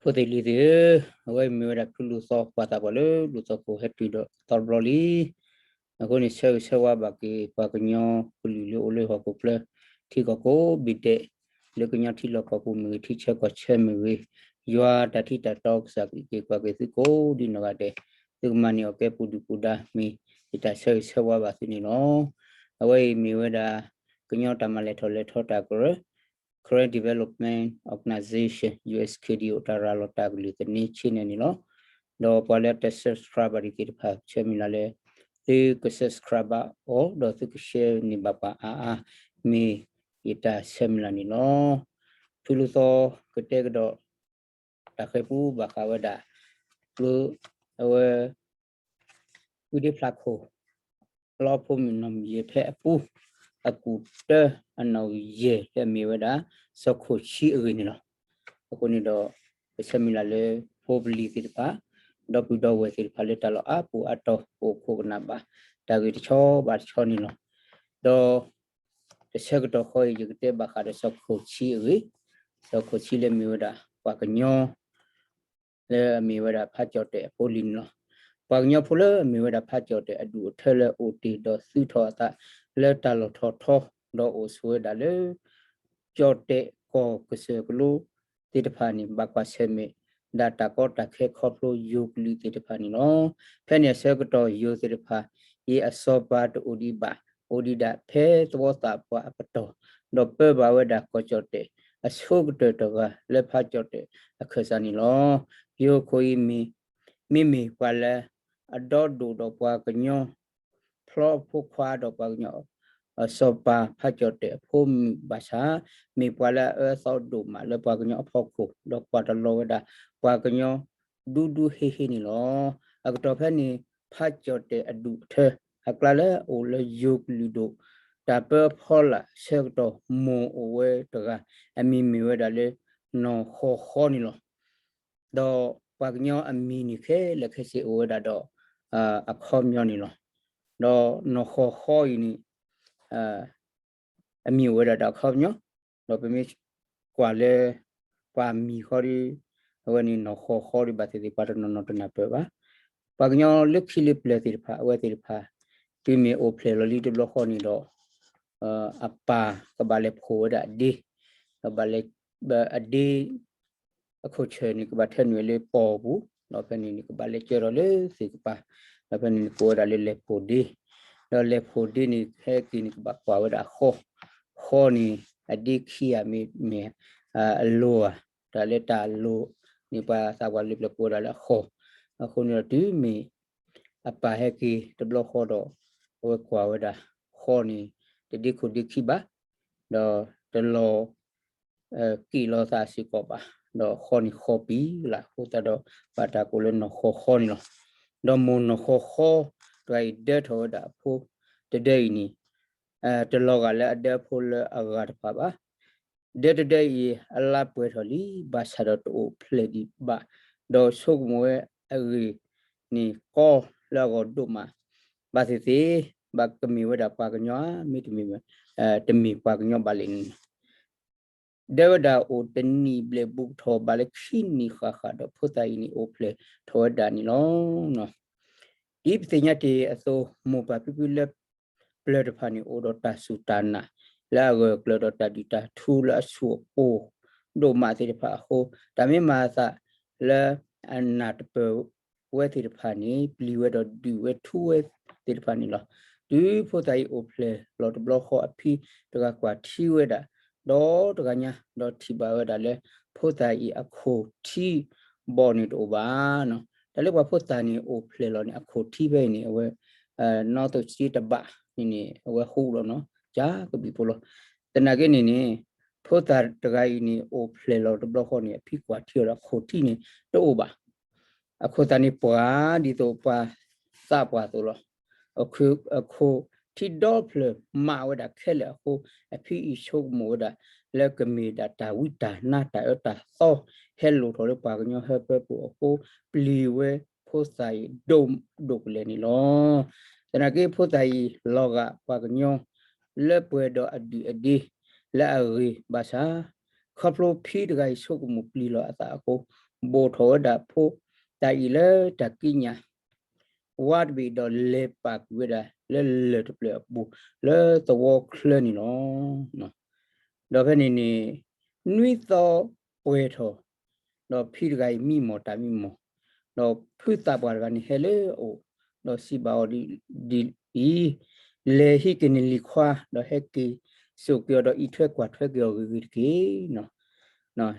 ဖိသ့ၣ်လံၤသ့ၣ်ဧၢ, အဝဲအံၤမ့ၢ်ဝဲဒၣ်ဖုလူၤသီပှၤသးပှၢ်လၢလူၤသီခိၣ်ဟဲတုၤဒီးသီတဘျီလံ. အဃိန့ၣ် ဆၢဂ့ၤဆၢဝါဘၣ်က့ၤပှၤကညီကလုာ်လၢအိၣ်လၢဟီၣ်ခိၣ်ချၢ ထံကီၢ်ကိးဘ့ၣ်ဒဲး, လၢကညီထံလီၢ်ကီၢ်ပူၤမ့ၢ်ဂ့ၤ, ထံဆၢကီၢ်ဆၢမ့ၢ်ဂ့ၤ, ယွၤတၢ်ထံတၢ်တီကစၢ်က့ၤကွၢ်က့ၤသုကိးဒ်နီၢ်ဂၤဒဲး, သုကမၤန့ၢ်အီၣ်ကဲပူၤဒုၣ်ပူၤဒါ မ့ၢ်ယတၢ်ဆၢဂ့ၤဆၢဝါဘၣ်သုန့ၣ်လီၤ. အဝဲအံၤမ့ၢ်ဝဲဒၣ် ကညီတၢ်မၤလဲၤထီၣ်လဲၤထီတၢ်ကရၢ Karen Development Organization, U S K D O တၢ်ရၤလီၤတၢ်ကလုၢ်သန့ဆ့န့ၣ်န့ၣ်လီၤ. ဒီးပှၤလၢတ subscribe ဘၣ်ဒံးသ့ၣ်တဖၣ် ဆၢမုၢ်လၢ်လၢ သုက subscribe ဘၣ်အီၤ ဒီးသုက share န့ၢ်ဘၣ်ပှၤအါအါ မ့ၢ်ယတၢ်ဆၢမုၢ်လၢ်န့ၣ်လီၤ. ဖုလူၤသီကတဲကဒီး တၢ်ဃဲၤပူဘၣ်ဃးဝဲဒၣ် ကျိ အဝဲ ဝံၤဒ့ဖျးခိၣ် လီဖိမုၣ်နီၢ်မုၢ်ယဲၢ်ဖဲအပူၤ အကူၣ်တၢအနီၣ်ယဲၢ်လၢအမ့ၢ်ဝဲဒၣ် စီၤခိၣ်ဆံအဂ့ၢ်န့ၣ်လီၤ. အဃိန့ၣ်ဒီး ပဆၢမုၢ်လၢ်လၢ ဖိပလံၤသ့ၣ်တဖၣ် ဒီပုၢ်ဒီဝဲၢ်သ့ၣ်တဖၣ်လၢတၢ်လီၢ်အါပူၤအါတီၤ အိၣ်ခိးကနၣ်ဘၣ် တၢ်ဂ့ၢ်တဆီဘၣ်တဆီန့ၣ်လီၤ. ဒီး တဆၢကတီၢ်ဃီအံၤ ယကတဲဘၣ်ဃးဒီးစီၤခိၣ်ဆံအဂ့ၢ်, စီၤခိၣ်ဆံလၢမ့ၢ်ဝဲဒၣ် ပှၤကညီ လၢအမ့ၢ်ဝဲဒၣ်ဖးကၠီၣ်တဲၣ်အဖိလံၤန့ၣ်လီၤ. ပှၤကညီဖိလၢအမ့ၢ်ဝဲဒၣ်ဖးကၠီၣ်တဲၣ်အဒူၣ်အထၢလၢအိၣ်တ့ၢ်ဒီးသုးထီၣ်အသးလၢတၢ်လီၢ်ထီၣ်ထီ ဒီးအိၣ်ဆိးဝဲဒၣ်လၢ ကၠီၣ်တဲၣ်ကီၢ်ကစၢၢ်ကလိသ့ၣ်တဖၣ်န့ၣ် ဘၣ်ကွၢ်ဆၢၣ်မဲာ်ဒၣ်တၢ်ကီတၢ်ခဲခီဖျိယိၤကလုာ်သ့ၣ်တဖၣ်န့ၣ်လီၤ. ဖဲန့ၣ်အဆၢကတီၢ်ယိၤသ့ၣ်တဖၣ်အံၤအစီၤပၤတအိၣ်ဒံးဘၣ်, အိၣ်ဒံးဒၣ်ဖဲသဝီသးပှၢ်အပတီၢ်, ဒီးပၢဘၣ်ဝဲဒၣ်ကီၢ်ကၠီၣ်တဲၣ်အဆိကတၢၢ်တဂၤလၢဖးကၠီၣ်တဲၣ်အခၢၣ်စးန့ၣ်လီၤ. ယိၤခိၣ်အံၤမ့ၢ် မ့မ့ၢ်ပှၤလၢအဒီဒိၣ်ဒီးပှၤကညီ ဖျီအဖိခွါဒီးပှၤကညီ စီၤပၤဖးကၠီၣ်တဲၣ်အဖိမုၣ်ဘၣ်ဆၣ်, မ့ၢ်ပှၤလၢအအၢအသီဒိၣ်မးလၢပှၤကညီအဖီခိၣ်, ဒီးကွၢ်တလီၤဝဲဒၣ်ပှၤကညီဒူဒူဟ့ဟ့န့ၣ်လီၤ. အကတီၢ်ဖဲန့ၣ် ဖးကၠီၣ်တဲၣ်အဒူၣ်အထၢ အကျါလၢအအိၣ်လၢယိၤကလုာ်ဒိၣ် တၢ်ပၢအဖီလာ်ဆၢကတီၢ် မိၢ်အိၣ်ဝဲတဂၤ အမံၤမ့ၢ်ဝဲဒၣ်လၢ နီၢ်ဃီဃီန့ၣ်လီၤ. ဒီးပှၤကညီအမံၤန့ၣ်ခဲလၢာ်ခဲဆ့အိၣ်ဝဲဒၣ်ဒီး အခီပညီန့ၣ်လီၤ. ဒီးနီၢ်ဃီဃီအံၤန့ၣ် အမံၤအိၣ်ဝဲဒၣ်ဒီးအခီပညီ, ဒီးပမ့ၢ်ကွၢ်လၢ ပှၤမံၤဃီဒီး အဝဲန့ၣ်နီၢ်ဃီဃီဒီးဘၣ်သ့ၣ်သ့ၣ် ပှၤတနီၤနီၤတနၢ်ပၢၢ်ဘၣ်. ပှၤကညီလၢခံလၢပျၢၤသ့ၣ်တဖၣ် အဝဲသ့ၣ်တဖၣ် တုၤမ့ၢ်အိၣ်ဖျဲၣ်လီၤလံတဘျီဃီန့ၣ်ဒီး အပၢ်ကဘၣ်လဲၤဖိးဝဲဒၣ်အဒ့, ကဘၣ်လဲၤ အဒ့ အခိၣ်ဆၢၣ်န့ၣ် ကဘၣ်ထၢနုာ်လၢပီၢ်ပူၤ, ဒီးဖဲန့ၣ်န့ၣ် ကဘၣ်လဲၤကၢထီၣ်လၢသ့ၣ်ကပၤ, ဒီးဖဲန့ၣ်န့ၣ် ကိးဝဲဒၣ်လၢလဲၤဖိးဒ့, ဒီးလဲၤဖိးဒ့န့ၣ် ဟဲက့ၤန့ၣ် ကဘၣ်ကွၢ်ဝဲဒၣ်ဃီ, ဃီန့ၣ် အဒ့ခံဂၤမ့ၢ် မ့ၢ် အလိၤဧါ, တၢ်လၢတၢ်လိၤန့ၣ် ပှၤသးပှၢ်လၢပျၢၤကိးဝဲဒၣ်လၢအဃီ, အဃိန့ၣ်ဒီးတုၤမ့ၢ် အပၢ်ဟဲက့ၤတဘျီဃီဒီး အဝဲကွၢ်ဝဲဒၣ်ဃီန့ၣ် တဒ့ခိၣ်ဒ့ခံဘၣ်, ဒီးတလီၤ က့ၣ်လီၤသးစ့ၢ်ကီးဘၣ်, ဒီးဃီန့ၣ်ဃီပံၤလၢ်အဃိသတးဒီး ဘၣ်တၢ်ကိးလၢနီၢ်ဃီဃီန့ၣ်လီၤ. ဒီးမိၢ်နီၢ်ဃီဃီတဂၤအံၤဒၢထီၣ်ဝဲဒၣ်အဖိတဒၢအံၤန့ၣ် တလီၤဂာ်လၢအဒၢအဖိလၢအဂၤတဖၣ်ဘၣ်. ဒၢတဒၢအံၤ အလါပှဲၤထီၣ်လံ ဘၣ်ဆၣ်ဒီးတအိၣ်ဖျဲၣ်ဒံးဘၣ်, ဒီးဆိကမိၣ်ဝဲအဂ့ၢ်န့ၣ်ကီလၢအဂီၢ်ဒိၣ်မး, ဘၣ်သ့ၣ်သ့ၣ် ဘၣ်ကမ့ၢ်ဝဲဒၣ်ပှၤကညီဧါ, မ့တမ့ၢ် တမ့ၢ်ပှၤကညီဘၣ်လဲၣ်န့ၣ် ဒၢဝဲဒၣ်အိၣ်တနံၣ်ဘျဲၣ်ဘူးကထီၣ်ဘၣ်လၢခံနံၣ်ဃၣ်ဃၣ်ဒီး ဖိသၣ်အံၤန့ၣ်အိၣ်ဖျဲၣ်ထီၣ်ဝဲဒၣ်န့ၣ်လီၤ. ဒ်ပသ့ၣ်ညါတ့ၢ်အသိး မိၢ်ပၢ်ဖံဖုလၢပျၢၤတဖၣ်န့ၣ် အိၣ်ဒီးတၢ်စူၢ်တၢ်နာ် လၢအဂၢၢ်အကျၢၤဒီးတၢ်ဒုၣ်တၢ်ထူလၢအဆူၣ်အကိၢ်ဒိၣ်မးသ့ၣ်တဖၣ်အဃိ, တၢ်မ့ၢ်မၤအသးလၢအနၢ်တပၢၢ်ဝဲသ့ၣ်တဖၣ်န့ၣ် ပျံၤဝဲဒီးဒုးဝဲထူဝဲသ့ၣ်တဖၣ်န့ၣ်လီၤ. တုၤဖိသၣ်အံၤအိၣ်ဖျဲၣ်လီၤတဘျီဃီ အဖံတဂၤကွၢ်ထံဝဲဒၣ် ဒီးတဂၤညါ ဒီးထံၣ်ဘၣ်ဝဲဒၣ်လၢ ဖိသၣ်အံၤအခိၣ်ထံဘီန့ၣ်တအိၣ်ဘၣ်နီၤ. တၢ်လၢပှၤဖိသၣ်န့ၣ်အိၣ်ဖျဲၣ်လီၤန့ၣ် အခိၣ်ထံဖဲအံၤန့ၣ် အဝဲ နီၣ်သိၣ်စ့တဘၣ်န့ၣ်န့ၣ် အဝဲဟူးလီၤနီၤ ကၢ်ကဘံးဖိလီၤ. သနာ်က့န့ၣ်န့ၣ် ဖိသၣ်တဂၤအံၤန့ၣ် အိၣ်ဖျဲၣ်လီၤတဘျီဃီန့ၣ် အဖံကွၢ်ထံအီၤဒီးအခိၣ်ထံန့ၣ်တအိၣ်ဘၣ်. အခိၣ်သၣ်န့ၣ်ပှၢ်ဒ်သိးပှၤသးပှၢ်အသိးလီၤ. အခိၣ်ထံဒီဖျၢၣ်မးဝဲဒၣ်ခဲလၢာ်အဃိ အဖံအံၤဆိကမိၣ်ဝဲဒၣ် လၢကမ့ၢ်ဒၣ်တၢ်ဝံတၢ်နါတၢ်အၢတၢ်သီ ဟဲလိာ်ထီၣ်လၢပှၤကညီဟၢဖၢပူၤအဃိ ပျံၤဝဲဖိသၣ်အံၤဒိၣ်ဒိၣ်ကလဲာ်န့ၣ်လီၤ. သနာ်က့ဖိသၣ်အံၤလီၤဂာ်ပှၤကညီ လၢပှဲၤဒီးအဒုၣ်အဒ့ လၢအဂ့ၤဘၣ်ဆၣ် ခီဖျိဖံတဂၤအံၤဆိကမိၣ်ပျံၤလီၤအသးအဃိ, ဘိၣ်ထီၣ်ဝဲဒၣ်ဖိသၣ်အံၤလၢတၢ်ကံးညာ် ဝါတဘ့ၣ်ဒီးလဲၤပာ်ကွံာ်ဝဲဒၣ်လၢလၢၢ်တဖျၢၣ်အပူၤ လၢသဝီချၢန့ၣ်လီၤ. ဒီးဖဲန့ၣ်န့ၣ် နွံသီပှဲၤထီၣ်, ဒီးဖံတဂၤအံၤမံမီၢ်တၢ်မံမီၢ်, ဒီးဖုသးပှၢ်တဂၤန့ၣ်ဟဲလၢအအိၣ်, ဒီးစံးဘၣ်အီၤဒ်အံၤ, လဲၤဟံးက့ၤနလံၤခွါ, ဒီးဟဲက့ၤစိာ်က့ၤအီၤ ဒီးအံးထွဲကွၢ်ထွဲက့ၤအီၤဂ့ၤဂ့ၤတက့ၢ်.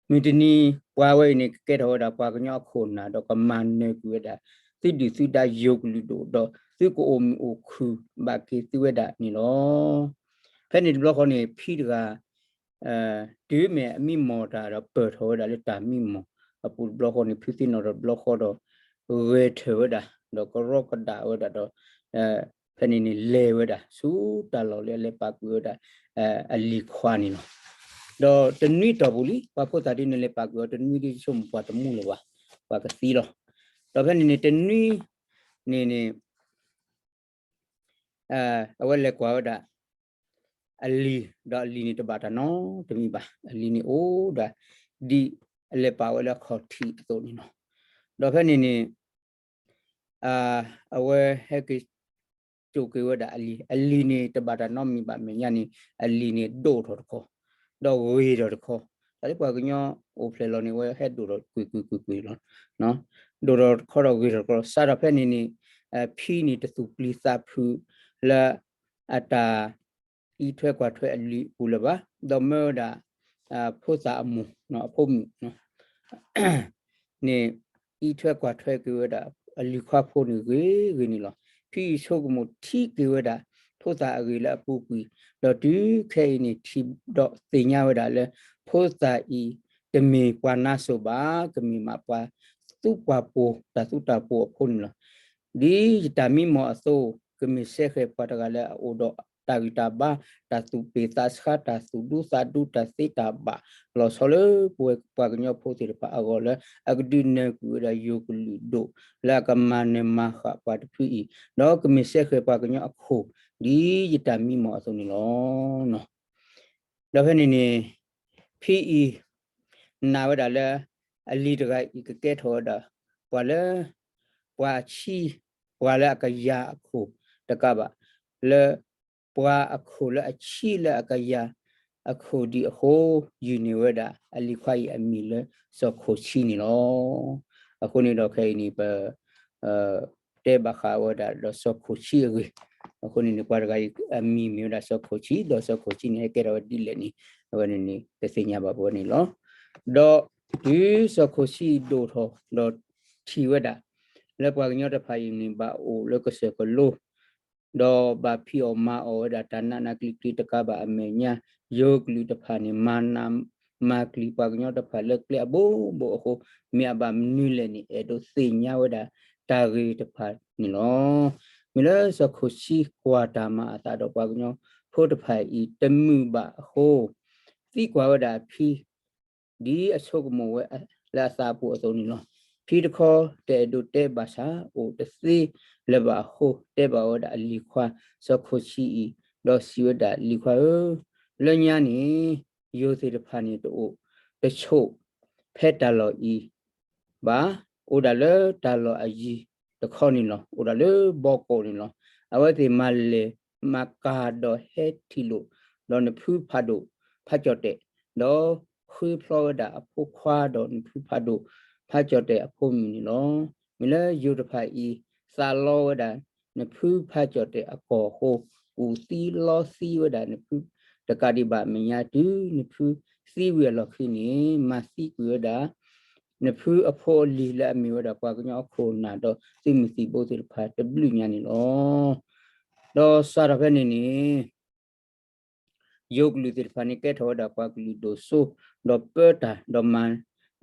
မုၢ်တနံၤပှၤဝဲအံၤန့ၣ် ကကဲထီၣ်ဝဲဒၣ်ပှၤကညီအခိၣ်နၢ် ဒီးကမၤနၢၤကွံာ်ဝဲဒၣ် သုဒုၣ်သုဒါယိၤကလုာ်ဒိၣ် ဒီးသုကအိၣ်မုာ်အိၣ်ခုၣ်ဘၣ်က့ၤသုဝဲဒၣ်န့ၣ်လီၤ. ဖဲန့ၣ်တဘျီဃီန့ၣ် ဖံတဂၤ တုၤမ့ၢ်အမံမီၢ်တၢ်ဒီးပၢၢ်ထီၣ်ဝဲဒၣ်လၢတၢ်မံမီၢ်အပူၤတဘျီဃီန့ၣ် ဖုသ့ၣ်နီၣ်ထီၣ်တဘျီဃီဒီး ဂဲၤထၢၣ်ဝဲဒၣ် ဒီးကရီကဒၣ်ဝဲဒၣ်ဒီး ဖဲန့ၣ်န့ၣ်လဲၤဝဲဒၣ်ဆူတၢ်လီၢ်လၢအလဲၤပာ်ကွံာ်ဝဲဒၣ် အလံၤခွါန့ၣ်လီၤ. ဒီးတနွံတီၢ်ပူၤလံ ပှၤဖိသၣ်ဒ်န့ၣ်လဲၤပာ်ကွံာ်အီၤတနွံဒ်ဆိကမိၣ်ပှၤတမူလၢၤဘၣ်, ပှၤကသံလီၤ. ဒီးဖဲန့ၣ်န့ၣ်တနွံန့ၣ်န့ၣ် အဝဲလဲၤကွၢ်ဝဲဒၣ် အလံၤ, ဒီးအလံၤန့ၣ်တဘၣ်တၢ်နီတမံၤဘၣ်. အလံၤန့ၣ်အိၣ်ဒၣ် ဒ်အလဲၤပာ်ဝဲလၢအခီၣ်ထံးအသိးန့ၣ်လီၤ. ဒီးဖဲန့ၣ်န့ၣ် အဝဲဟဲက့ၤ စိာ်က့ၤဝဲဒၣ်အလံၤ, အလံၤန့ၣ်တဘၣ်တၢ်နီတမံၤဘၣ်. မဲာ်ညါန့ၣ် အလံၤန့ၣ်ဒိၣ်ထီၣ်တခီ, ဒီးဂ့ၤထီၣ်တခီ, တၢ်လၢပှၤကညီအိၣ်ဖျဲၣ်လီၤန့ၣ် အဝဲဟဲဒိၣ်ထီၣ်ကွ့ၢ်ကွ့ၢ်ကွ့ၢ်ကွ့ၢ်လီၤ. ဒိၣ်ထီၣ်တခီဒီးဂ့ၤထီၣ်တခီလီၤ. စးထီၣ်ဖဲန့ၣ်န့ၣ် ဖံန့ၣ်တသူၣ်ပျံၤသးဖုးလၢအတၢ်အံးထွဲကွၢ်ထွဲအလံၤအပူၤလၢၤဘၣ်, ဒီးမၢဝဲဒၣ် ဖိသၣ်အမိၢ် အဖိမုၣ် န့ၣ် အံးထွဲကွၢ်ထွဲက့ၤဝဲဒၣ် အလံၤခွါဖိန့ၣ်ဂ့ၤဂ့ၤန့ၣ်လီၤ. ဖံအံၤဆိကမိၣ်ထံက့ၤဝဲဒၣ် ဖိသၣ်အဂ့ၢ်လၢအပူၤကွံာ်, ဒီးတုၤခဲအံၤန့ၣ် ထံၣ်ဒီးသ့ၣ်ညါဝဲဒၣ်လၢ ဖိသၣ်အံၤ တမ့ၢ်ပှၤနါစိၤဘၣ်, ကမ့ၢ်မးပှၤသူပှၤပိာ် တၢ်သူတၢ်ပိာ်အဖိန့ၣ်လီၤ. ဒ်ယတၢ်မံမီၢ်အသိး, ကမ့ၢ်စဲဃဲၤပှၤတဂၤလၢအအိၣ်ဒီးတၢ်ဂံၢ်တၢ်ဘါ, တၢ်သူၣ်ပ့ၢ်သးဆါ, တၢ်သူၣ်ဒူသးဒူ, တၢ်သ့တၢ်ဘၣ်, လီၤဆီလၢပဝဲပှၤကညီဖိသ့ၣ်တဖၣ်အဂီၢ်လၢ အကဒုးနၢၤကွံာ်ဝဲဒၣ်ယိၤကလုာ်ဒိၣ် လၢအကမၤနၢၤမၤဃၣ်ပှၤတဖုအံၤ, ဒီးကမ့ၢ်စဲဃဲၤပှၤကညီအခိၣ် ဒ်ယတၢ်မံမီၢ်အသိးန့ၣ်လီၤ. ဒီးဖဲန့ၣ်န့ၣ် ဖံအံၤ နာ်ဝဲဒၣ်လၢ အလံၤတဂၤအံၤကကဲထီၣ်ဝဲဒၣ် ပှၤလၢ ပှၤအဆံ ပှၤလၢအကယၤအခိၣ်တကးဘၣ်, လၢပှၤအခိၣ်လၢအဆံလၢအကယၤအခိၣ်ဒံးအဃိ, ယုၢ်န့ၢ်ဝဲဒၣ်အလံၤခွါအံၤအမံၤလၢစီၤခိၣ်ဆံန့ၣ်လီၤ. အဃိန့ၣ်ဒီးခဲအံၤန့ၣ် ပ တဲဘၣ်ဃးဝဲဒၣ်ဒီးစီၤခိၣ်ဆံအဂ့ၢ်, အဃိန့ၣ်န့ၣ် ပှၤတဂၤအံၤအမံၤမ့ၢ်ဝဲဒၣ်စီၤခိၣ်ဆံ, ဒီးစီၤခိၣ်ဆံန့ၣ် ဟဲကဲထီၣ်ဝဲဒ်လဲၣ်န့ၣ် အဝဲန့ၣ်န့ၣ် ပသ့ၣ်ညါဘၣ်ပဝဲန့ၣ်လီၤ. ဒီးတုၤစီၤခိၣ်ဆံဒိၣ်ထီၣ် ဒီးထံၣ်ဝဲဒၣ် လၢပှၤကညီတဖၣ်အံၤန့ၣ် ဘၣ်အိၣ်လၢကစၢၢ်ကလိ ဒီးဘၣ်ဖံးအီၣ်မၤအီၣ်ဝဲဒၣ်တၢ်နးနးကျံၤကျံၤတကးဘၣ်အမဲာ်ညါ, ယိၤကလုာ်တဖၣ်န့ၣ် မၤနးမၤကျံၤပှၤကညီတဖၣ်လၢကျဲအဘိဘိအဃိ, မ့ၢ်အဘၣ်မနုၤလဲၣ်န့ၣ် အဲၣ်ဒိးသ့ၣ်ညါဝဲဒၣ်တၢ်ဂ့ၢ်တဖၣ်န့ၣ်လီၤ. မ့ၢ်လၢစီၤခိၣ်ဆံကွၢ်တၢ်မၤအသးဒီးပှၤကညီဖိတဖၣ်အံၤတမုာ်ဘၣ်အဃိ, သံကွၢ်ဝဲဒၣ်အဖံ ဒ်အဆိကမိၣ်ဝဲလၢအသးအပူၤအသိးန့ၣ်လီၤ. ဖံတခီ တအဲၣ်ဒိးတဲဘၣ်ဆၣ် အိၣ်တသ့လၢၤဘၣ်အဃိ, တဲဘၣ်ဝဲဒၣ်အလံၤခွါ စီၤခိၣ်ဆံအံၤ, ဒီးစံးဝဲဒၣ် လံၤခွါဧၢ, လၢညါန့ၣ် ယိၤသ့ၣ်တဖၣ်န့ၣ်တအိၣ်တဆိးဖဲတၢ်လီၢ်အံၤဘၣ်, အိၣ်ဒၣ်လၢတၢ်လီၢ်အယံၤတခီန့ၣ်လီၤ. အိၣ်ဒၣ်လၢဘီကီးန့ၣ်လီၤ. အဝဲသ့ၣ်မၤလဲၢ်မၤကၤဒီးဟဲထံၣ်လိာ်ဒီးနဖုဖးဒိၣ်ဖးကၠီၣ်တဲာ်, ဒီးဃ့ဖျီဝဲဒၣ်အဖိခွါဒီးနဖုဖးဒိၣ်ဖးကၠီၣ်တဲာ်အဖိမုၣ်န့ၣ်လီၤ. မ့ၢ်လၢယိၤတဖၣ်အံၤ သးလီဝဲဒၣ်နဖုဖးကၠီၣ်တဲာ်အကီၢ်အဃိ, ကူၣ်သံလီသံဝဲဒၣ်နဖုတကးဒံးဘၣ် မဲာ်ညါတုၤနဖုသံဝံၤအလီၢ်ခံန့ၣ် မၤသံကွံာ်ဝဲဒၣ် နဖုအဖိအလံၤလၢအမ့ၢ်ဝဲဒၣ်ပှၤကညီအခိၣ်အနၢ်ဒီးသုးမုၢ်သံၣ်ဘိသ့ၣ်တဖၣ်တဘျုးညါန့ၣ်လီၤ. ဒီးစးထီၣ်ဖဲန့ၣ်န့ၣ် ယိၤကလုာ်သ့ၣ်တဖၣ်န့ၣ် ကဲထီၣ်ဝဲဒၣ်ပှၤကလုာ်ဒိၣ်စိ, ဒီးပၢတၢ်, ဒီးမၤ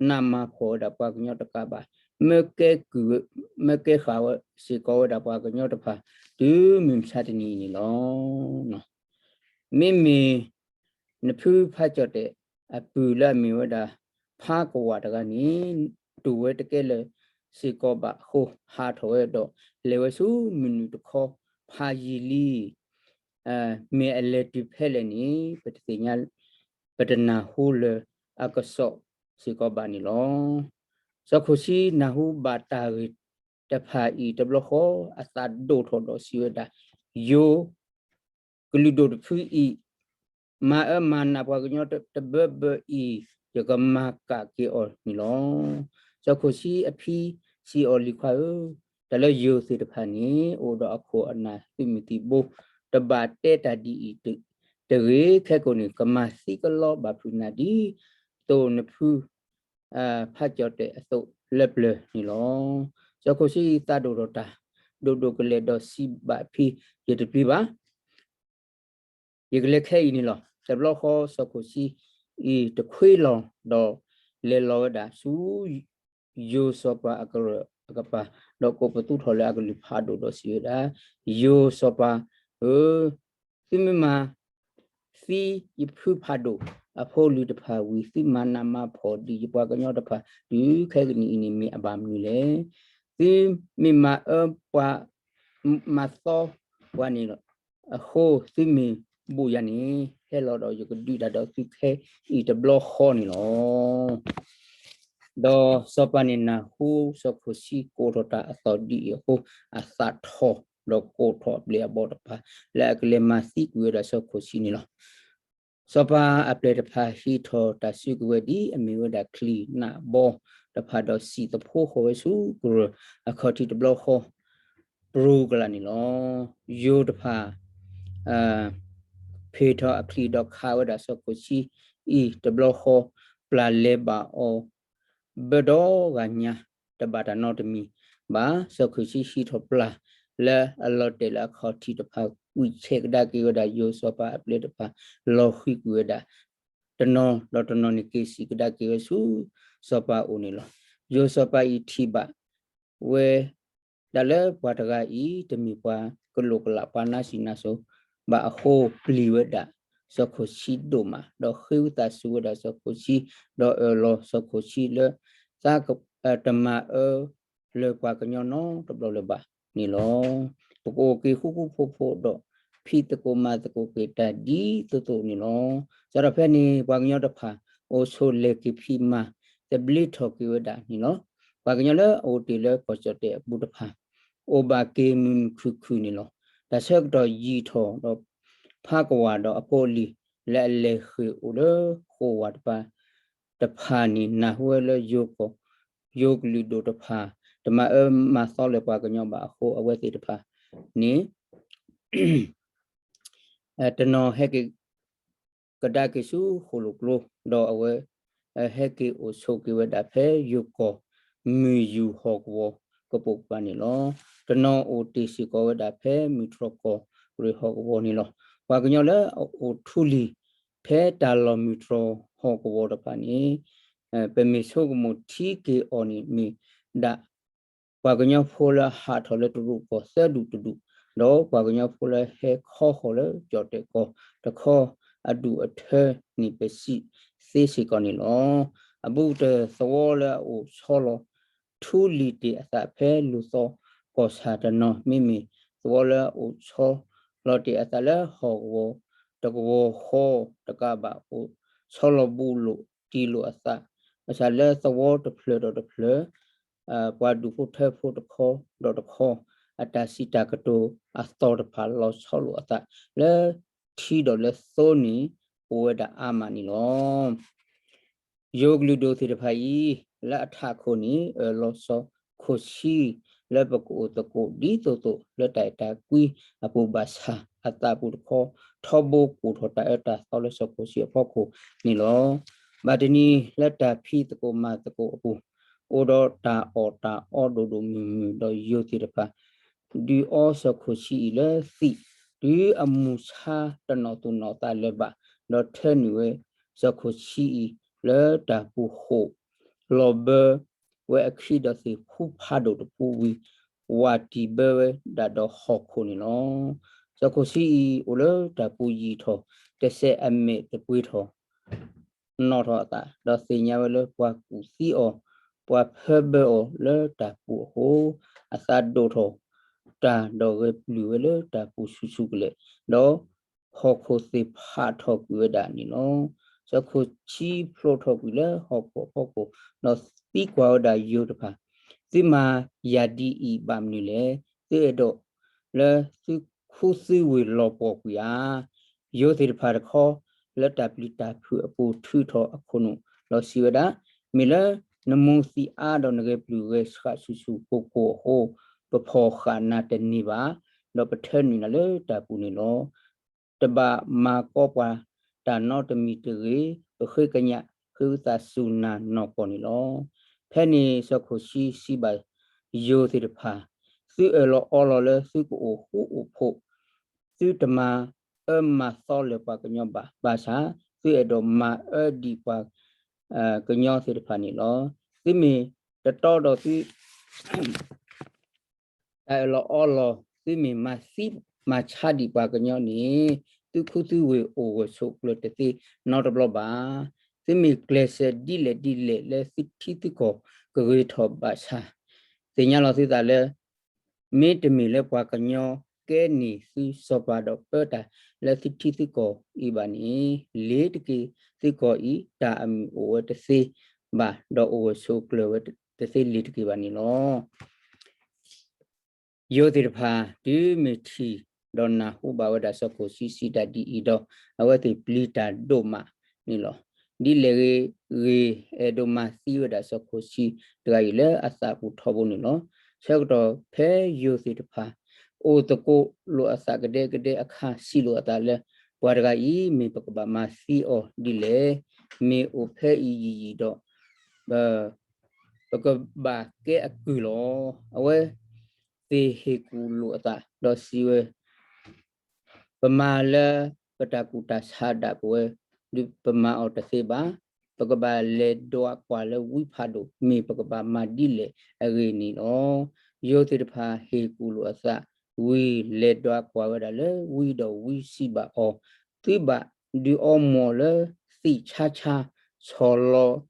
နးမၤဖှီၣ်ဝဲဒၣ်ပှၤကညီတကးဘၣ်, မၢကဲကုၢ်, မၢကဲဃာ်ဝဲစ့ၢ်ကီးဝဲဒၣ်ပှၤကညီတဖၣ် တုၤမုၢ်မဆါတနံၤအံၤန့ၣ်လီၤ. မ့မ့ၢ် နဖုဖးကၠီၣ်တဲာ်အပုၢ်လၢအမ့ၢ်ဝဲဒၣ် ဖးကဝးတဂၤန့ၣ် တူၢ်ဝဲတကဲလၢၤစ့ၢ်ကီးဘၣ်အဃိ ဟးထီၣ်ဝဲဒီး လဲၤဝဲဆူမုၢ်နုာ်တခီ ဖးယံာ်လံ. မ့ၢ်အလဲၤတုၤဖဲလဲၣ်န့ၣ် ပတသ့ၣ်ညါ ပတနၢ်ဟူလၢအကစီၣ်စ့ၢ်ကီးဘၣ်န့ၣ်လီၤ. စီၤခိၣ်ဆံနၢ်ဟူဘၣ်တၢ်ဂ့ၢ်တဖၣ်အံၤတဘျီဃီ အသးဒိၣ်ထီၣ်ဒီးစံးဝဲဒၣ်, ယိၤကလုာ်ဒိၣ်တဖုအံၤ မၤအၢမၤနးပှၤကညီတဘၢဘၢအံၤ ယကမၤကၣ်က့ၤအီၤန့ၣ်လီၤ. စီၤခိၣ်ဆံအဖံစံးအီၤ, လံၤခွါဧၢ, တၢ်လၢယိၤသ့ၣ်တဖၣ်န့ၣ် အိၣ်ဒီးအခိၣ်အနၢ်သုးမုၢ်သံၣ်ဘိ, တဘၣ်တဲတၢ်ဒ်အံၤတဂ့ၤ, ခဲကိာ်န့ၣ် ကမၤသံကလီဘၣ်ဖုးနၤဒ်သိးနဖု ဖးကၠီၣ်တဲၣ်အသိးလၢပျၢၤန့ၣ်လီၤ. စီၤခိၣ်ဆံအံၤသးဒိၣ်ထီၣ်တၢ် ဒိၣ်ဒိၣ်ကလဲာ်ဒီးစံးဘၣ်အဖံ, ယတပျံၤဘၣ်, ယကလဲၤခဲအံၤန့ၣ်လီၤ. တဘျီဃီစီၤခိၣ်ဆံအံၤတခွ့လီၤဒီး လဲၤလီၤဝဲဒၣ်ဆူ ယိၤစီၤပၤအကရၢၢ်အကပၤ, ဒီးကိးပသူထီၣ်လၢအကလုၢ်ဖးဒိၣ်ဒီးစံးဝဲဒၣ်, ယိၤစီၤပၤဧၢ, သုမ့ၢ်မၤသံယဖုဖးဒိၣ်အဖိလံၤတဖၣ်ဝံၤ သုမၤနးမၤဖှီၣ်ဒံးယပှၤကညီတဖၣ် တုၤခဲကနံၣ်အံၤန့ၣ်မ့ၢ်အဘၣ်မနုၤလဲၣ်. သုမ့ၢ်မၤအၢပှၤ မၤသီပှၤန့ၣ်လီၤ. အဃိသုမ့ၢ်ဘူးယၤန့ၣ် ဟဲလီၤဒီးယကဒုးတၢ်ဒီးသုခဲအံၤတဘျီဃီန့ၣ်လီၤ. ဒီးစီၤပၤန့ၣ်နၢ်ဟူစီၤခိၣ်ဆံကိးထီၣ်တၢ်အသီၣ်ဒ်အံၤအဃိ အသးထီၣ်ဒီးကိးထီၣ်အပျဲၢ်အဘီၣ်တဖၣ် လၢအကလဲၤမၤသံကွံာ်ဝဲဒၣ်စီၤခိၣ်ဆံန့ၣ်လီၤ. စီၤပၤအပျဲၢ်တဖၣ်ဟံးထီၣ်တၢ်စုကဝဲၤဒ်အမ့ၢ်ဝဲဒၣ်ချံၣ်နးဘီတဖၣ်ဒီးစံၣ်သဖှိဃီၤဝဲဆူကရၢၢ်အခီၣ်ထံးတဘျီဃီ ပရူၤကလာ်န့ၣ်လီၤ. ယိၤတဖၣ် ဖ့ၣ်ထီၣ်အချံၣ်ဒီးခးဝဲဒၣ်စီၤခိၣ်ဆံအံၤတဘျီဃီ ပျၢ်လဲၤဘၣ်အီၤ ဘၢဒီဂၤညါ တဘၣ်တၢ်နီတမံၤဘၣ်. စီၤခိၣ်ဆံဟံးထီၣ်ပျၢ်လၢအလီၤတဲာ်လၢအခီၣ်ထံးတဖၣ် ကွံာ်ဆဲးကဒါက့ၤဝဲဒၣ်ယိၤစီၤပၤအပျဲၢ်တဖၣ် လီၤဃံၤကွံာ်ဝဲဒၣ် တနီၤဒီးတနီၤန့ၣ်က့ၤစံၣ်ကဒါက့ၤဝဲဆူ စီၤပၤအအိၣ်န့ၣ်လီၤ. ယိၤစီၤပၤအံၤထံၣ်ဘၣ်ဝဲ ဒၣ်လၢပှၤတဂၤအံၤ တမ့ၢ်ပှၤကလိာ်ကလး ပှၤနါစံးနါစိၤဘၣ်အဃိ ပျံၤဝဲဒၣ်စီၤခိၣ်ဆံဒိၣ်မး ဒီးဃ့ဝံသးစူၤဝဲဒၣ်စီၤခိၣ်ဆံ ဒီးအၢၣ်လီၤစီၤခိၣ်ဆံလၢ သး တမၤအၢလၢပှၤကညီနီတဘျီလၢၤဘၣ်န့ၣ်လီၤ. ပကအိၣ်က့ၤဃူဃူဖိးဖိးဒီး ဖံးသကိးမၤသကိးက့ၤတၢ်ဒ်သိးသိးန့ၣ်လီၤ. စးထီၣ်ဖဲန့ၣ် ပှၤကညီတဖၣ် အိၣ်ဆိးလဲၤက့ၤဖံးမၤ သဘျ့ထီၣ်က့ၤဝဲဒၣ်န့ၣ်လီၤ. ပှၤကညီလၢအအိၣ်တ့ၢ်လၢကီၢ်ကၠီၣ်တဲၣ်အပူၤတဖၣ် အိၣ်ဘၣ်က့ၤမုာ်မုာ်ခုၣ်ခုၣ်န့ၣ်လီၤ. တၢ်ဆၢကတီၢ်ယံာ်ထီၣ်ဒီး ဖးကဝၢ်ဒီးအဖိအလံၤ လၢအလဲၤဃ့ၢ်အိၣ်လၢဃိာ်ဝၢ်တဖၣ် တဖၣ်န့ၣ် နၢ်ဟူဝဲလၢယိၤကီၢ် ယိၤကလုာ်ဒိၣ်တဖၣ် တမၤအၢမၤသီလၢပှၤကညီဘၣ်အဃိ အဝဲသ့ၣ်တဖၣ်န့ၣ် တနီၤဟဲက့ၤ ကဒါက့ၤဆူဃိၣ်လိာ်ကျိ ဒီးအဝဲ ဟဲက့ၤအိၣ်ဆိးက့ၤဝဲဒၣ်ဖဲယိၤကီၢ် မုၢ်ယူၢ်ဟီၣ်ကဝီၤကပိာ်ကပၤန့ၣ်လီၤ. တနီၤအိၣ်တ့ၢ်စ့ၢ်ကီးဝဲဒၣ်ဖဲမုၢ်တြီၢ်ကီၢ်ရ့ၣ်ဟီၣ်ကဝီၤန့ၣ်လီၤ. ပှၤကညီလၢအအိၣ်ထူလံၤ ဖဲတၢ်လီၢ်မုၢ်တြီၢ်ဟီၣ်ကဝီၤတဖၣ်န့ၣ် ပမ့ၢ်ဆိကမိၣ်ထံက့ၤအီၤန့ၣ် မ့ၢ်ဒၣ် ပှၤကညီဖိလၢဟးထီၣ်လၢတရူးကီၢ်သၢဒူၣ်တဒူၣ်, ဒီးပှၤကညီဖိလၢဟဲခီဃီၤလၢကၠီၣ်တဲၣ်ကီၢ်တခီ အဒူၣ်အထၢန့ၣ် ပစံးသ့စ့ၢ်ကီးန့ၣ်လီၤ. အဘူးကတၢၢ်သဝီလၢအအိၣ်ဆီလီၤ ထူလံၤတ့ၢ်အသးဖဲလူၤသီကီၢ်ဆၣ်တနီၤ မ့မ့ၢ်သဝီလၢအအိၣ်ဆီလီၤတ့ၢ်အသးလၢဟီၣ်ကဝီၤတကဝီၤဃီတကးဘၣ် အိၣ်ဆီလီၤဘူးလိာ်တံၢ်လိာ်အသး ဘၣ်ဆၣ်လၢသဝီတဖျၢၣ်ဒီးတဖျၢၣ် ပှၤဒူၣ်ဖိထၢဖိတခီဒီးတခီ အတၢ်စံးတၢ်ကတိၤအသီၣ်တဖၣ် လီၤဆီလိာ်အသးလၢထံဒီးလၢသိန့ၣ် အိၣ်ဝဲဒၣ်အါမးန့ၣ်လီၤ. ယိၤကလုာ်ဒိၣ်သ့ၣ်တဖၣ်အံၤ လၢအထးခိၣ်န့ၣ် အၢၣ်လီၤစီၤခိၣ်ဆံ လၢပကအိၣ်သကိးဒ်သိးသိး လၢတၢ်အဲၣ်တၢ်ကွံအပူၤဘၣ်ဆၣ် အသးပူၤတခီ ထီဘိကိၢ်ထီၣ်တၢ်အၢတၢ်သီလၢစီၤခိၣ်ဆံအဖီခိၣ်န့ၣ်လီၤ. ဘၣ်တနံၤလၢတၢ်ဖံးသကိးမၤသကိးအပူၤ အိၣ်ဒီးတၢ်အီၣ်တၢ်အီဒိၣ်ဒိၣ်မုၢ်မုၢ် ဒီးယိၤသ့ၣ်တဖၣ် ဒုးအီစီၤခိၣ်ဆံအံၤလၢသံး တုၤအမုၢ်ဆါတနီၣ်သူၣ်နီၣ်သးလၢၤဘၣ်, ဒီးထၢနုာ်ဝဲစီၤခိၣ်ဆံအံၤလၢတၢ်ပူၤဃိာ် လီၤဘၢဝဲအခံဒီးသ့ၣ်ဖူဖးဒိၣ်တဖုဝံၤ ဝးတံၢ်ဘၢဝဲဒၣ်ဒီးဟီၣ်ခိၣ်န့ၣ်လီၤ. စီၤခိၣ်ဆံအံၤအိၣ်လၢတၢ်ပူၤယံာ်ထီၣ် တစဲးအမဲာ်တပှ့ၤထီၣ် နီၣ်ထီၣ်အသး ဒီးသ့ၣ်ညါဝဲလၢပှၤကူၣ်သံအီၤ ပှၤဖၢဘၢအီၤလၢတၢ်ပူၤအဃိ အသးဒိၣ်ထီၣ်တၢ်ဒီးဂဲၤပျုၢ်ဝဲလၢတၢ်ပူၤဆူၣ်ဆူၣ်ကလဲာ် ဒီးဟီၣ်ခိၣ်သ့ၣ်ဖးထီၣ်ကွံာ်ဝဲဒၣ်န့ၣ်လီၤ. စီၤခိၣ်ဆံဖျိထီၣ်ကွံာ်လၢဟီၣ်ခိၣ်အဖီခိၣ်, ဒီးသံကွၢ်ဝဲဒၣ်ယိၤတဖၣ်, သုမၤယၤဒ်အံၤဘၣ်မနုၤလဲၣ်. သုအဲၣ်ဒိးလၢသုခူသုဝ့ၢ်လီၤပှီၢ်ကွံာ်ဧါ. ယိၤသ့ၣ်တဖၣ်တခီ လၢတၢ်ပျံၤတၢ်ဖုးအပူၤထုးထီၣ်အခိၣ်နူာ် ဒီးစံးဝဲဒၣ်, မ့ၢ်လၢနမိၢ်သံအါဒီးနဂဲၤပျုၢ်ဂဲၤဆှးဆူၣ်ဆူၣ်ကိၢ်ကိၢ်အဃိ, ပဖီၣ်ဃာ်နၤတန့ၢ်ဘၣ်, ဒီးပထၢနုာ်နၤလၢတၢ်ပူၤန့ၣ်လီၤ. တဘၣ်မၤကီပှၤတၢ်နီတမံၤတဂ့ၤ, ပဃ့ကညးဃ့ဝံသးစူၤနၤနီၢ်ကီၢ်န့ၣ်လီၤ. ဖဲန့ၣ်စီၤခိၣ်ဆံစံးဘၣ်ယိၤသ့ၣ်တဖၣ်, သုအၢၣ်လီၤအီလီၤလၢသုကအိၣ်ဃူအိၣ်ဖိး, သုတမၤအၢမၤသီလၢၤပှၤကညီဘၣ်, ဘၣ်ဆၣ်သုအဲၣ်ဒိးမၤအၢဒံးပှၤ ကညီသ့ၣ်တဖၣ်န့ၣ်လီၤ. သုမ့ၢ်တတီဒီးသု တၢ်အၢၣ်လီၤအီလီၤ, သုမ့ၢ်မၤသံမၤဆါဒံးပှၤကညီန့ၣ်, သုခူသုဝ့ၢ်အိၣ်ဂၢၢ်ဆိးကျၢၤတသ့နီတဘျီဘၣ်. သုမ့ၢ်ကျဲးစၢးဒ်လဲၣ်ဒ်လဲၣ်လၢသုထံသုကီၢ်ကဂ့ၤထီၣ်ဘၣ်ဆၣ်, သ့ၣ်ညါလီၤသုသးလၢ မ့တမ့ၢ်လၢပှၤကညီကဲန့ၢ်သုစီၤပၤဒီးပၢတၢ်လၢသုထံသုကီၢ်အံၤဘၣ်န့ၣ်, လ့ၤတက့ၢ်သုကီၢ်အံၤ တၢ်အမုာ်အိၣ်ဝဲတသ့ဘၣ်, ဒီးအိၣ်ဂၢၢ်ဆိးကျၢၤဝဲတသ့လ့ၤတက့ၢ်ဘၣ်န့ၣ်လီၤ. ယိၤသ့ၣ်တဖၣ် တုၤမ့ၢ်ထံၣ်ဒီးနၢ်ဟူဘၣ်ဝဲဒၣ်စီၤခိၣ်ဆံစံးတၢ်ဒ်အံၤဒီး, အဝဲသ့ၣ်ပျံၤတၢ်ဒိၣ်မးန့ၣ်လီၤ. ဒ်လဲၣ်ဂ့ၤဂ့ၤ အဲၣ်ဒိးမၤသံဝဲဒၣ်စီၤခိၣ်ဆံတဂၤအံၤလၢအသးပူၤထီဘိန့ၣ်လီၤ. ဆၢကတီၢ်ဖဲယိၤသ့ၣ်တဖၣ် အိၣ်သကိးလိာ်အသးကဒဲကဒဲအခါ စံးလိာ်အသးလၢ ပှၤတဂၤအံၤ မ့ၢ်ပကဘၣ်မၤသံအီၤဒ်လဲၣ်. မ့ၢ်အိၣ်ဖဲအံၤယံာ်ယံာ်ဒီး ပကဘၣ်ကဲအကုၢ်လီၤ. အဝဲသ့ၣ်ဟ့ၣ်ကူၣ်လိာ်အသး ဒီးစံးဝဲ, ပမၤလၢပတၢ်ကူၣ်တၢ်ဆးဒၣ်ပဝဲ, ဒုးပမၤအီၤတသ့ဘၣ်. ပကဘၣ်လဲၤဒွးကွၢ်လၢဝံဖးဒိၣ် မ့ၢ်ပကဘၣ်မၤဒ်လဲၣ်အဂ့ၢ်န့ၣ်လီၤ. ယိၤသ့ၣ်တဖၣ်ဟ့ၣ်ကူၣ်လိာ်အသးဝံၤ လဲၤဒွးကွၢ်ဝဲဒၣ်လၢဝံဒီးဝံစံးဘၣ်အီၤ, သုဘၣ်ဒုးအီမူၤလၢသံၣ်ဆါဆါ ဆီၣ်လီၤ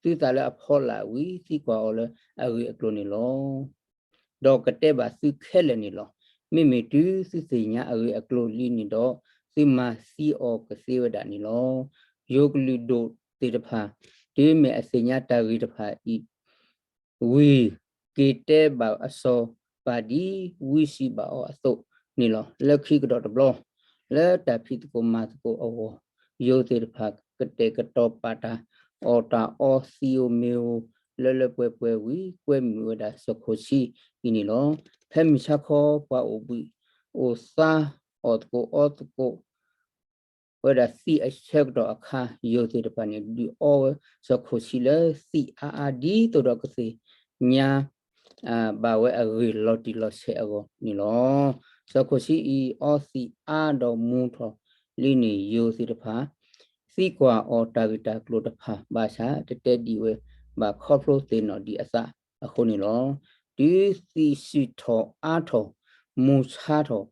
သုသးလၢအဖီလာ်ဝံၤ သံကွၢ်အီၤလၢအဂ့ၢ်အကျိၤန့ၣ်လီၤ. ဒီးကတဲဘၣ်သုခဲလၢာ်န့ၣ်လီၤ. မ့မ့ၢ်တုၤသုသ့ၣ်ညါအဂ့ၢ်အကျိၤလံန့ၣ်ဒီး, သုမၤသံအီၤကသ့ဝဲဒၣ်န့ၣ်လီၤ. ယိၤကလုာ်ဒိၣ်သ့ၣ်တဖၣ် တုၤမ့ၢ်အသ့ၣ်ညါတၢ်ဂ့ၢ်တဖၣ်အံၤ ဝံၤ က့ၤတဲဘၣ်အစီၤပၤဒ်ဝံစံးဘၣ်အီၤအသိး န့ၣ်လီၤ. လၢခံကဒီးတဘျီ, လၢတၢ်ဖံးသကိးမၤသကိးအဂီၢ်, ယိၤသ့ၣ်တဖၣ်ကတဲာ်ကတီၤပာ်တၢ်အီၣ်တၢ်အီ သံဧိၤမ့ၤဧိၤ လၢလၢပှဲၤပှဲၤဝံၤ ကွဲမုာ်ဝဲဒၣ်စီၤခိၣ်ဆံအံၤန့ၣ်လီၤ. ဖဲမုၢ်ဆါခီ ပှၤအိၣ်ဘှံးအိၣ်သါ အီၣ်သကိးအီသကိး ဝဲဒၣ်သံးအဆၢကတီၢ်အခါ, ယိၤသ့ၣ်တဖၣ်န့ၣ် ဒုးအီဝဲစီၤခိၣ်ဆံလၢသံးအါအါ ဒ်သိးဒီးကသ့ၣ်ညါ ဘၣ်ဝဲအဂ့ၢ်လီၤတံၢ်လီၤဆဲးအဂီၢ်န့ၣ်လီၤ. စီၤခိၣ်ဆံအံၤ အီသံးအါဒီးမူၤထီၣ်လံန့ၣ် ယိၤသ့ၣ်တဖၣ် သံကွၢ်အီၤတၢ်ဂ့ၢ်တၢ်ကျိၤတဖၣ် ဘၣ်ဆၣ်တတဲဒံးဝဲဘၣ် ခီဖျိသ့ၣ်နီၣ်ဒံးအသးအဃိန့ၣ်လီၤ. တုၤသံးစူၤထီၣ်အါထီၣ် မူၤဆါထီၣ်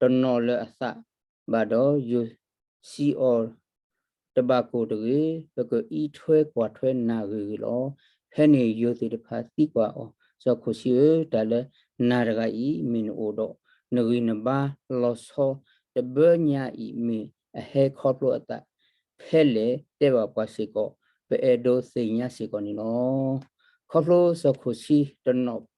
တနီၤလၢအသးဘၣ်ဒီး ယိၤစံးအီၤ တဘၣ်ကိၢ်တဂ့ၤ, ပကအံးထွဲကွၢ်ထွဲနၤဂ့ၤဂ့ၤလီၤ. ဖဲန့ၣ်ယိၤသ့ၣ်တဖၣ်သံကွၢ်အီၤ, စီၤခိၣ်ဆံဧၢ, တၢ်လၢနၤတဂၤအံၤ မ့ၢ်နအိၣ်ဒီး နဂံၢ်နဘါလီၤဆီ တဘျီညါအံၤ မ့ၢ်အဟဲခီဖျိအသးဖဲလဲၣ် တဲဘၣ်ပှၤစ့ၢ်ကီး, ပအဲၣ်ဒိးသ့ၣ်ညါစ့ၢ်ကီးန့ၣ်လီၤ. ခီဖျိစီၤခိၣ်ဆံတနီၣ်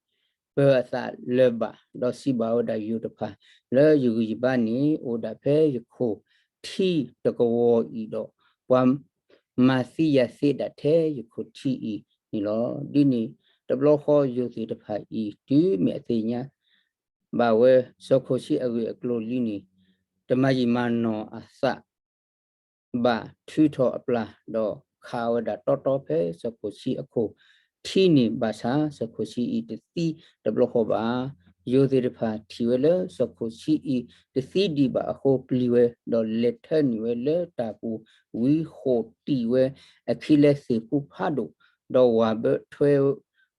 ပၢၤအသးလၢၤဘၣ်, ဒီးစံးဘၣ်ဝဲဒၣ်ယိၤတဖၣ်, လၢယဂံၢ်ယဘါန့ၣ် အိၣ်ဒၣ်ဖဲယခိၣ်ထံတကဝီၤအံၤဒီး ပှၤမၤသံယၤသ့ဒၣ်ထဲယခိၣ်ထံအံၤန့ၣ်လီၤ. ဒ်န့ၣ်တဘျီဃီ ယိၤသ့ၣ်တဖၣ်အံၤ တုၤမ့ၢ်အသ့ၣ်ညါဘၣ်ဝဲ စီၤခိၣ်ဆံအဂ့ၢ်အကျိၤလံန့ၣ် တမၤယံာ်မၤနီၢ်အသး ဘၣ်ထုးထီၣ်အပျၢ် ဒီးခးဝဲဒၣ်တီတီဖဲစီၤခိၣ်ဆံအခိၣ်ထံန့ၣ် ဘၣ်ဆၣ်စီၤခိၣ်ဆံအံၤတသံတဘျီဃီဘၣ်. ယိၤသ့ၣ်တဖၣ်ထံၣ်ဝဲလၢစီၤခိၣ်ဆံအံၤတသံဒံးဘၣ်အဃိ ပျံၤဝဲ ဒီးလဲၤထၢနုာ်ဝဲလၢတၢ်ပူၤဝံၤ ဃိးတံၢ်ဝဲအခံလၢသ့ၣ်ဖူဖးဒိၣ် ဒီးဝၢ်ဘၢထွဲ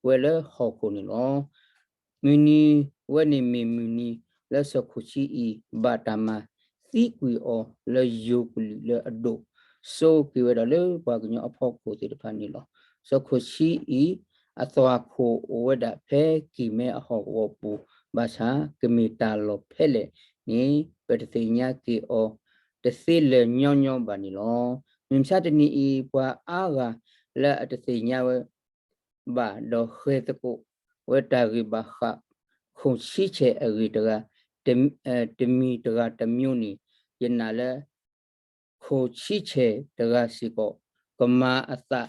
ဝဲလၢဟီၣ်ခိၣ်န့ၣ်လီၤ. မုၢ်နံၤဝဲန့ၣ်မ့ၢ်မုၢ်နံၤ လၢစီၤခိၣ်ဆံအံၤ ဘၣ်တၢ်မၤသံကွံာ်အီၤလၢယိၤကလုာ်လၢအဒိၣ်စိက့ၤဝဲဒၣ်လၢပှၤကညီအဖီခိၣ်သ့ၣ်တဖၣ်န့ၣ်လီၤ. စီၤခိၣ်ဆံအံၤ အသွၣ်ခိၣ်အိၣ်ဝဲဒၣ်ဖဲကံၢ်မဲအဟီၣ်ကဝီၤပူၤ ဘၣ်ဆၣ်ကမ့ၢ်တၢ်လီၢ်ဖဲလဲၣ်န့ၣ် ပတသ့ၣ်ညါက့ၤအီၤတသ့လၢၤညီညီဘၣ်န့ၣ်လီၤ. မုၢ်မဆါတနံၤအံၤ ပှၤအါဂၤလၢအတသ့ၣ်ညါဝဲဘၣ် ဒီးဃဲၤသကိးဝဲတၢ်ဂ့ၢ်ဘၣ်ဃး ခိၣ်ဆံဆဲၣ်အဂ့ၢ်တဂၤ တမံၤတဂၤတမျိုးန့ၣ် ယနာ်လၢ ခိၣ်ဆံဆဲၣ်တဂၤစ့ၢ်ကီး ကမၤအသး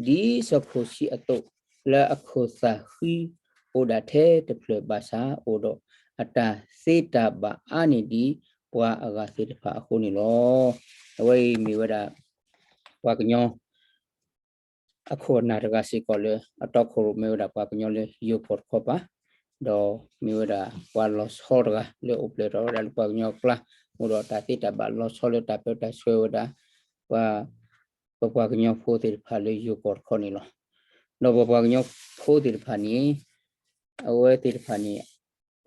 ဒ်စီၤခိၣ်ဆံအသိး လၢအခိၣ်သၣ်ဃံအိၣ်ဒၣ်ထဲတဖျၢၣ်ဘၣ်ဆၣ် အိၣ်ဒီးအတၢ်သ့တၢ်ဘၣ်အါန့ၢ်ဒံးပှၤအဂၤသ့ၣ်တဖၣ်အဃိန့ၣ်လီၤ. အဝဲအံၤမ့ၢ်ဝဲဒၣ် ပှၤကညီ အခိၣ်အနၢ်တဂၤစ့ၢ်ကီးလၢ အတီခိၣ်ရိၣ်မ့ၢ်ဝဲဒၣ်ပှၤကညီလၢယိၤကီၢ်တခီပၤ, ဒီးမ့ၢ်ဝဲဒၣ်ပှၤလီၤဆီတဂၤလၢအိၣ်ဖျဲၣ်ထီၣ်ဝဲဒၣ်လၢပှၤကညီအကျါ, အိၣ်ဒီးတၢ်သ့တၢ်ဘၣ်လီၤဆီလၢတၢ်ပၢတၢ်ဆှၢဝဲဒၣ် ပှၤ ပပှၤကညီဖိသ့ၣ်တဖၣ်လၢယိၤကီၢ်တခီန့ၣ်လီၤ. ဒီးပပှၤကညီဖိသ့ၣ်တဖၣ်န့ၣ် အဝဲသ့ၣ်တဖၣ်န့ၣ်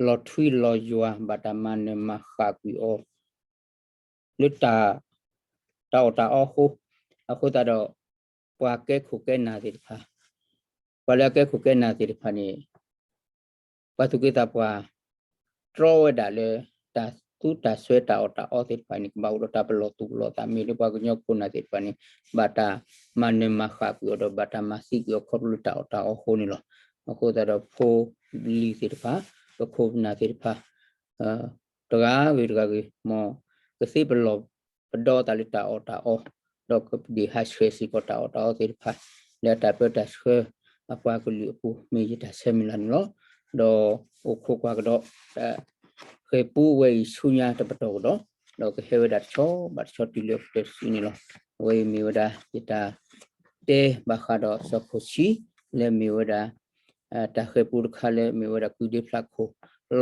လီၤထွံလီၤယွၤ ဘၣ်တၢ်မၤနၢၤမၤဃၣ်ကွံာ်အီၤ လၢ တၢ်အီၣ်တၢ်အီအဃိ, အဃိသတးဒီး ပှၤကဲခိၣ်ကဲနၢ်သ့ၣ်တဖၣ်, ပှၤလၢအကဲခိၣ်ကဲနၢ်သ့ၣ်တဖၣ်န့ၣ် ပှၤသူၣ်က့သးပှၢ် တြီဝဲဒၣ်လၢ တၢ်သူတၢ်စွဲတၢ်အီၣ်တၢ်အီသ့ၣ်တဖၣ်န့ၣ် ကဘၣ်အိၣ်ဒီးတၢ်ပလီၢ်သူၣ်ပလီၢ်သး မ့ၢ်လၢပှၤကညီခိၣ်နၢ်သ့ၣ်တဖၣ်န့ၣ် ဘၣ်တၢ်မၤနၢၤမၤဃၣ်ကွံာ်အီၤဒီး ဘၣ်တၢ်မၤသံကွံာ်အီၤခီဖျိလၢတၢ်အီၣ်တၢ်အီအဃိန့ၣ်လီၤ. အဃိသတးဒီးဖိလံၤသ့ၣ်တဖၣ်, ပခိၣ်ပနၢ်သ့ၣ်တဖၣ် တဂၤဂ့ၤတဂၤဂ့ၤ မ်ကသ့ပလီၢ်ပဒီသးလၢတၢ်အီၣ်တၢ်အီ, ဒီးကဒုးဟးဆှဲးစ့ၢ်ကီးတၢ်အီၣ်တၢ်အီသ့ၣ်တဖၣ် လၢအတၢ်ပၢတၢ်ဆှၢအပှၤကလုာ်အပူၤ မ့ၢ်ယတၢ်ဆၢမုၢ်လၢ်န့ၣ်လီၤ. ဒီးအိၣ်ခိးကွၢ်ကဒီး တၢ်ဃဲၤပူဝဲအံၤဆူညါတပတီၢ်ကဒီး, ဒီးကဟဲဝဲဒၣ်တဆီဘၣ်တဆီတုၤလၢအကတၢၢ်တစုန့ၣ်လီၤ. အဝဲအံၤမ့ၢ်ဝဲဒၣ်ယတၢ်တဲဘၣ်ဃးဒီးစီၤခိၣ်ဆံ လၢမ့ၢ်ဝဲဒၣ် တၢ်ဃဲၤပူတခါလၢမ့ၢ်ဝဲဒၣ်ကုၢ်ဒ့ဖျးခိၣ်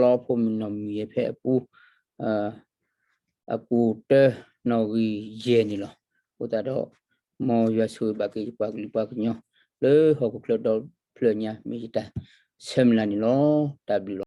လီဖိမုၣ်နီၢ်မံၤယဲၢ်ဖဲအပူၤ အပူၤတၢနီၣ်ဂံၢ်ယဲၢ်န့ၣ်လီၤ. အဃိသတးဒီး မ်ယွၤဆိၣ်ဂ့ၤဘၣ်က့ၤယပှၤကလုာ်ပှၤကညီ လၢဟီၣ်ခိၣ်ချၢဒီဖျၢၣ်ညါ မ့ၢ်ယတၢ်ဆၢမုၢ်လၢ်န့ၣ်လီၤ. တၢ်ဘျုးလီၤ.